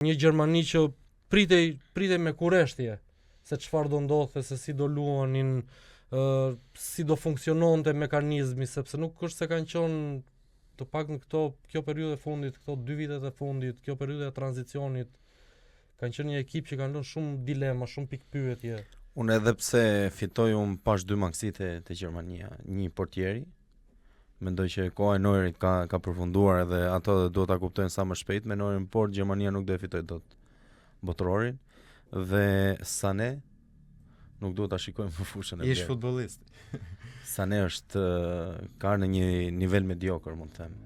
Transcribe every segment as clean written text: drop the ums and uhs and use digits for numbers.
Një Gjermani që pritej pritej me kureshtje se çfarë do ndodhte, se si do luanin, ë si do funksiononte mekanizmi, sepse nuk është se kanë qenë të paktën këto kjo periudhë e fundit, këto dy vitet e fundit, kjo periudhë e tranzicionit kanë qenë një ekip që kanë lënë shumë dilema, shumë pikëpyetje. Unë edhe pse fitoi unë pash dy mangësi te, te Gjermania, një portieri, mendoj që koha e Neuerit ka ka përfunduar edhe ato dhe duhet ta kuptojnë sa më shpejt me Neuerin por Gjermania nuk do e fitojë dot botërorin dhe Sane nuk duhet ta shikojmë në fushën e Ish futbollist. Sane është ka në një nivel mediokër, mund të them.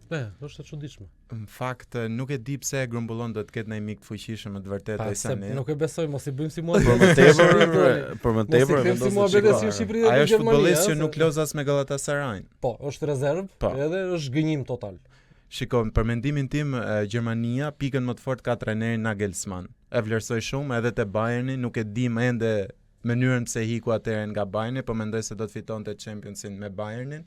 Po, është e çuditshme. Në fakt nuk e di pse e grumbullon do të ketë ndonjë mik të fuqishëm me të vërtetë ai Sane. Nuk e besoj, mos i bëjmë si mua. Për më tepër, për më tepër mos i si muhabete si në Shqipëri dhe në Gjermani. Ai është futbollist që nuk loz as me Galatasarayn. Po, është rezervë, po. edhe është gënjim total. Shiko, për mendimin tim, Gjermania pikën më të fortë ka trajnerin Nagelsmann. E vlerësoj shumë edhe te Bayerni, nuk e dim ende mënyrën pse iku atëherë nga Bayerni, po mendoj se do të fitonte Championsin me Bayernin.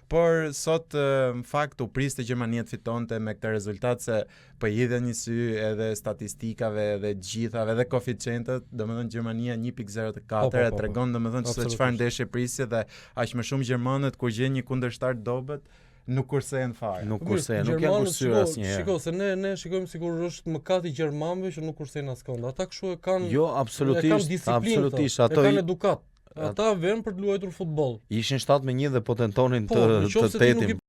Por sot në fakt u priste Gjermania të fitonte me këtë rezultat se po i hidhja një sy edhe statistikave edhe gjithave edhe koeficientët, domethënë Gjermania 1.04 po, po, po, e tregon domethënë se çfarë ndeshje prisje dhe aq më shumë gjermanët kur gjejnë një kundërshtar të dobët nuk kursehen fare. Nuk kursehen, nuk janë kursyer asnjëherë. Shiko se ne ne shikojmë sikur është mëkat i gjermanëve që nuk kursejnë askënd. Ata kështu e kanë Jo, absolutisht, absolutisht, ato e kanë edukat. Ata vën për të luajtur futboll. Ishin 7 me 1 dhe po tentonin po, të të tetin.